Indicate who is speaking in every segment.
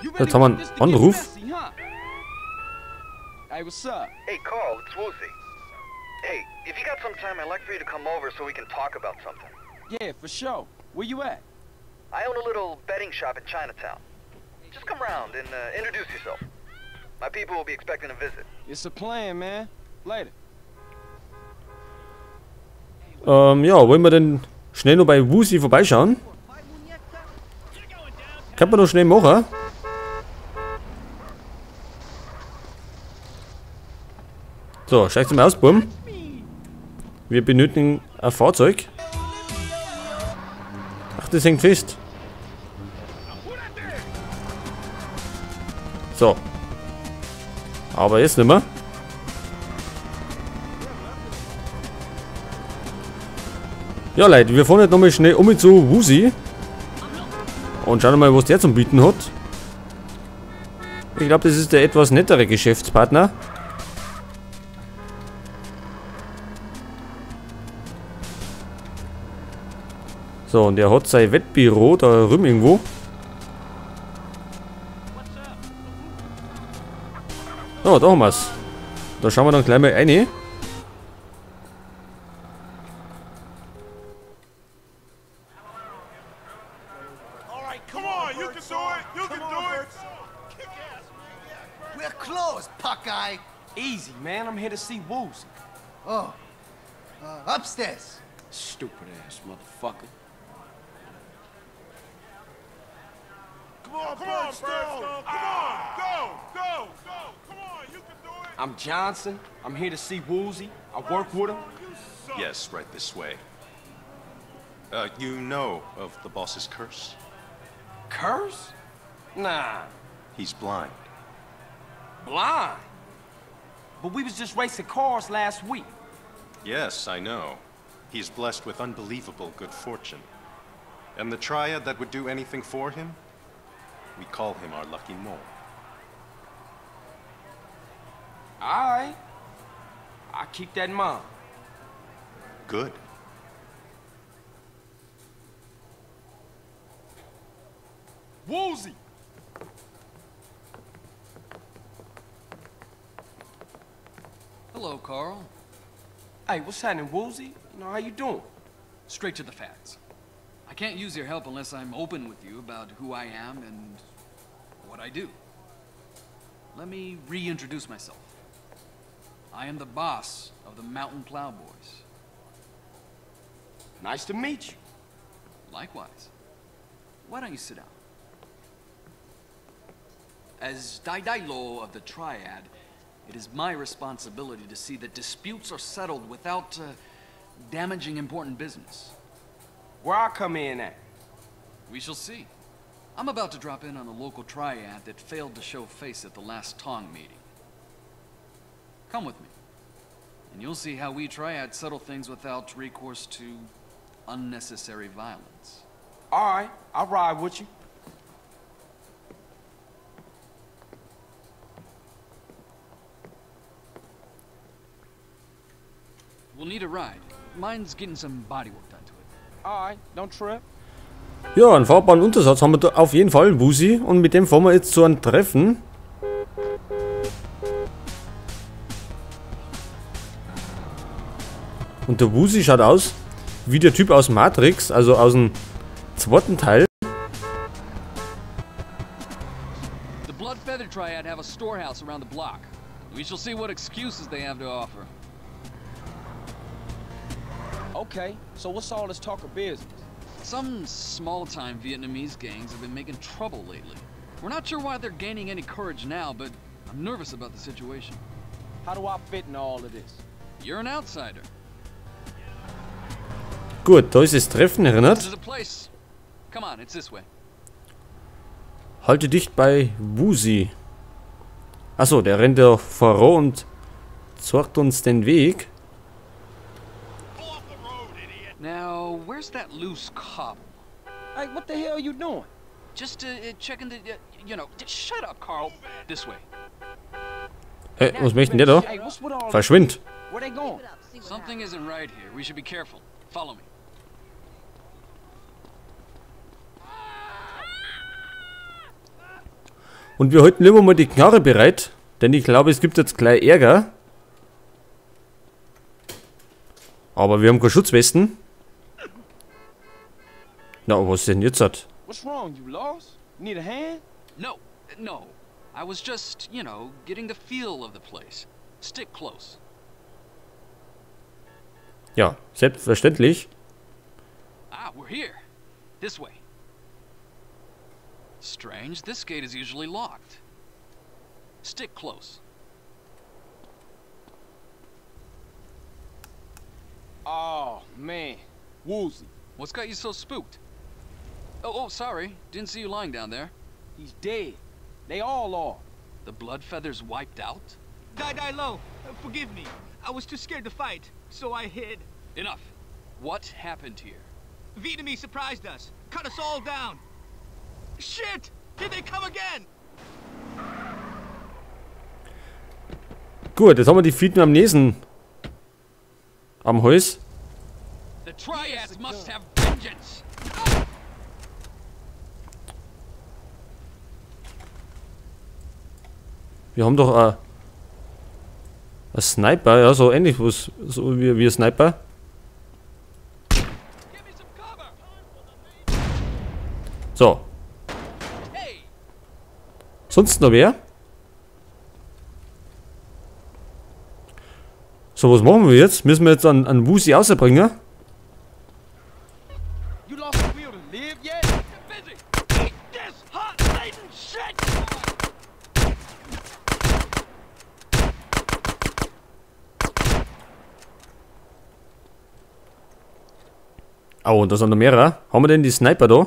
Speaker 1: Jetzt haben wir einen Anruf.
Speaker 2: Hey, what's up?
Speaker 3: Hey, Carl, it's Woozie. Hey, if you got some time, I'd like for you to come over so we can talk about something.
Speaker 2: Yeah, for sure. Where you at?
Speaker 3: I own a little betting shop in Chinatown. Just come round and introduce yourself. My people will be expecting a visit.
Speaker 2: It's a plan, man. Later.
Speaker 1: Ja, wollen wir denn schnell noch bei Woozie vorbeischauen? Kann man noch schnell machen. So, steigt mal aus, Bumm. Wir benötigen ein Fahrzeug. Ach, das hängt fest. So. Aber jetzt nicht mehr. Ja, Leute, wir fahren jetzt nochmal schnell um zu Woozie. Und schauen mal, was der zum Bieten hat. Ich glaube, das ist der etwas nettere Geschäftspartner. So, und der hat sein Wettbüro da drüben irgendwo. So, da haben wir's. Da schauen wir dann gleich mal rein.
Speaker 4: We're closed, Puckeye.
Speaker 2: Easy, man. I'm here to see Woozie.
Speaker 4: Oh, upstairs.
Speaker 2: Stupid ass motherfucker.
Speaker 5: Come on, Birdstone. Come on, go, go, go. Come on, you can do it.
Speaker 2: I'm Johnson. I'm here to see Woozie. I work with him.
Speaker 6: Yes, right this way. You know of the boss's curse?
Speaker 2: Curse? Nah.
Speaker 6: He's blind.
Speaker 2: Blind? But we was just racing cars last week.
Speaker 6: Yes, I know. He's blessed with unbelievable good fortune. And the triad that would do anything for him? We call him our lucky mole.
Speaker 2: All right. I keep that in mind.
Speaker 6: Good.
Speaker 2: Woozie!
Speaker 7: Hello, Carl.
Speaker 2: Hey, what's happening, Woozie? You know, how you doing?
Speaker 7: Straight to the facts. I can't use your help unless I'm open with you about who I am and what I do. Let me reintroduce myself. I am the boss of the Mountain Plowboys.
Speaker 2: Nice to meet you.
Speaker 7: Likewise. Why don't you sit down? As Dai Dai Lo of the Triad, it is my responsibility to see that disputes are settled without damaging important business.
Speaker 2: Where I come in at?
Speaker 7: We shall see. I'm about to drop in on a local triad that failed to show face at the last Tong meeting. Come with me, and you'll see how we triad settle things without recourse to unnecessary violence.
Speaker 2: All right, I'll ride with you.
Speaker 7: We'll need a ride. Mine's getting some body work done to it.
Speaker 2: All right, don't trip.
Speaker 1: Ja, einen fahrbaren Untersatz haben wir da auf jeden Fall, Woozie. Und mit dem fahren wir jetzt zu einem Treffen. Und der Woozie schaut aus wie der Typ aus Matrix, also aus dem zweiten Teil.
Speaker 7: The Blood Feather Triad have a storehouse around the block. We shall see what excuses they have to offer.
Speaker 2: Okay, so what's all this talk of business?
Speaker 7: Some small-time Vietnamese gangs have been making trouble lately. We're not sure why they're gaining any courage now, but I'm nervous about the situation.
Speaker 2: How do I fit in all of this?
Speaker 7: You're an outsider.
Speaker 1: Gut, da ist das Treffen, erinnert.
Speaker 7: This is a place. Come on, it's this way.
Speaker 1: Halte dich bei Woozie. Achso, der rennt ja voran und zeigt uns den Weg.
Speaker 7: Now, where's that loose cobble?
Speaker 2: Hey, what the hell are you doing?
Speaker 7: Just checking the, you know, shut up, Carl. This way.
Speaker 1: Hey, was möchten der da?
Speaker 2: Hey, what's with all
Speaker 1: Verschwind.
Speaker 2: Where they going?
Speaker 7: Something isn't right here. We should be careful. Follow me.
Speaker 1: Und wir halten lieber mal die Knarre bereit, denn ich glaube, es gibt jetzt gleich Ärger. Aber wir haben keine Schutzwesten. Na, was denn jetzt hat?
Speaker 2: What's wrong? You lost? Need a hand?
Speaker 7: No, no. I was just, you know, getting the feel of the place. Stick close.
Speaker 1: Ja, selbstverständlich.
Speaker 7: Ah, we're here. This way. Strange, this gate is usually locked. Stick close.
Speaker 2: Oh, man. Woozie.
Speaker 7: What's got you so spooked? Oh, sorry. Didn't see you lying down there.
Speaker 2: He's dead. They all are.
Speaker 7: The blood feathers wiped out?
Speaker 8: Dai Dai Lo, forgive me. I was too scared to fight, so I hid.
Speaker 7: Enough. What happened here?
Speaker 8: Vietnamese surprised us. Cut us all down. Shit! Here they come again!
Speaker 1: Gut, jetzt haben wir die Vietnamesen am Hals.
Speaker 7: The triads must have vengeance.
Speaker 1: Wir haben doch ein Sniper, ja, so ähnlich was, so wie ein Sniper. So. Sonst noch wer? So, was machen wir jetzt? Müssen wir jetzt an Woozie rausbringen? Oh, und da sind noch mehrere. Haben wir denn die Sniper da?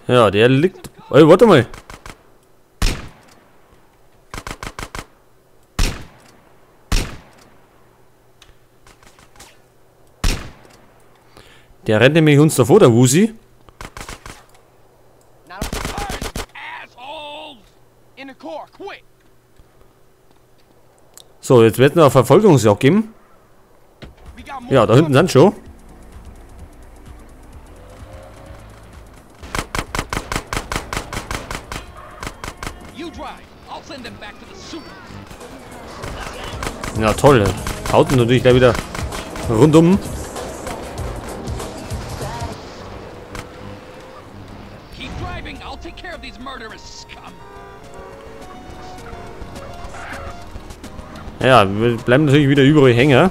Speaker 1: Ja, der liegt... Ey, warte mal. Der rennt nämlich uns davor, der Woozie. So, jetzt wird noch eine Verfolgungsjagd geben. Ja, da hinten sind schon. Ja, toll. Haut natürlich gleich wieder rundum. Ja, wir bleiben natürlich wieder überall hängen.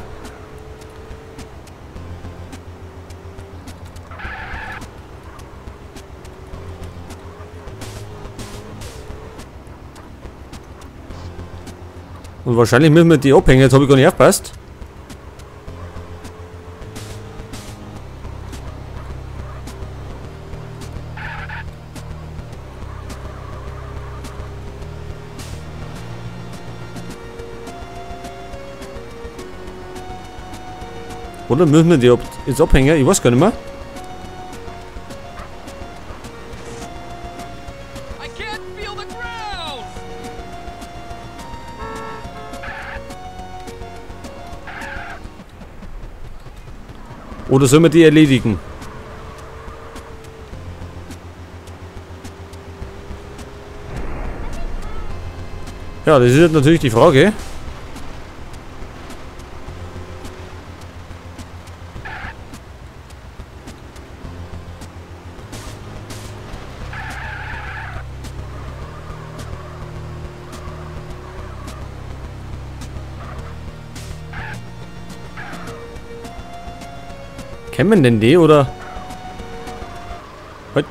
Speaker 1: Und wahrscheinlich müssen wir die abhängen, jetzt habe ich gar nicht aufgepasst. Oder müssen wir die jetzt abhängen? Ich weiß gar nicht mehr. Oder sollen wir die erledigen? Ja, das ist jetzt natürlich die Frage. Kennen wir denn die, oder? Was?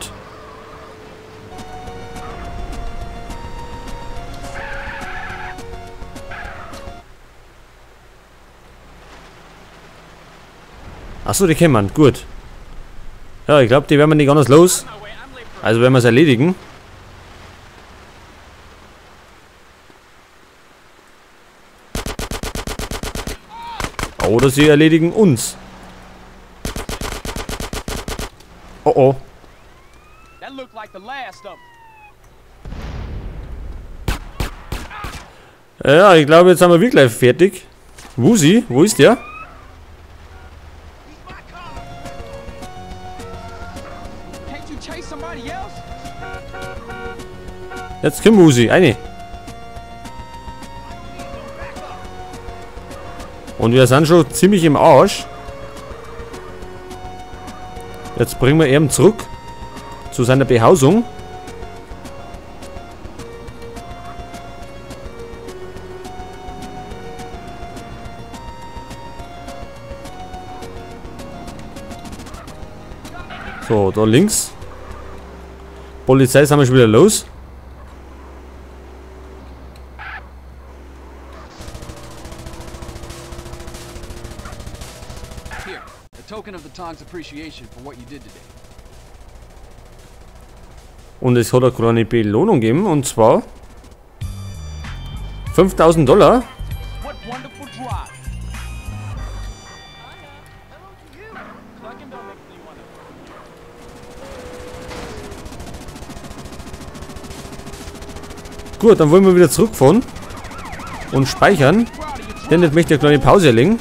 Speaker 1: Achso, die kennen wir. Gut. Ja, ich glaube, die werden wir nicht anders los. Also werden wir es erledigen. Oder sie erledigen uns. Oh oh. Ja, ich glaube, jetzt sind wir wirklich fertig. Woozie, wo ist der? Jetzt komm, Woozie, eine. Und wir sind schon ziemlich im Arsch. Jetzt bringen wir ihn zurück zu seiner Behausung. So, da links. Polizei, sind wir schon wieder los.
Speaker 7: Here, a token of the Tong's appreciation for what you did today.
Speaker 1: Und es hat eine kleine Belohnung gegeben, und zwar 5.000 $. Gut, dann wollen wir wieder zurückfahren und speichern, denn jetzt möchte ich eine kleine Pause legen.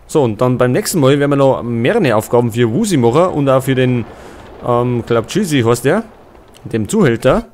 Speaker 1: So, und dann beim nächsten Mal werden wir noch mehrere Aufgaben für Woozie machen und auch für den, glaub Cheesy heißt der, dem Zuhälter.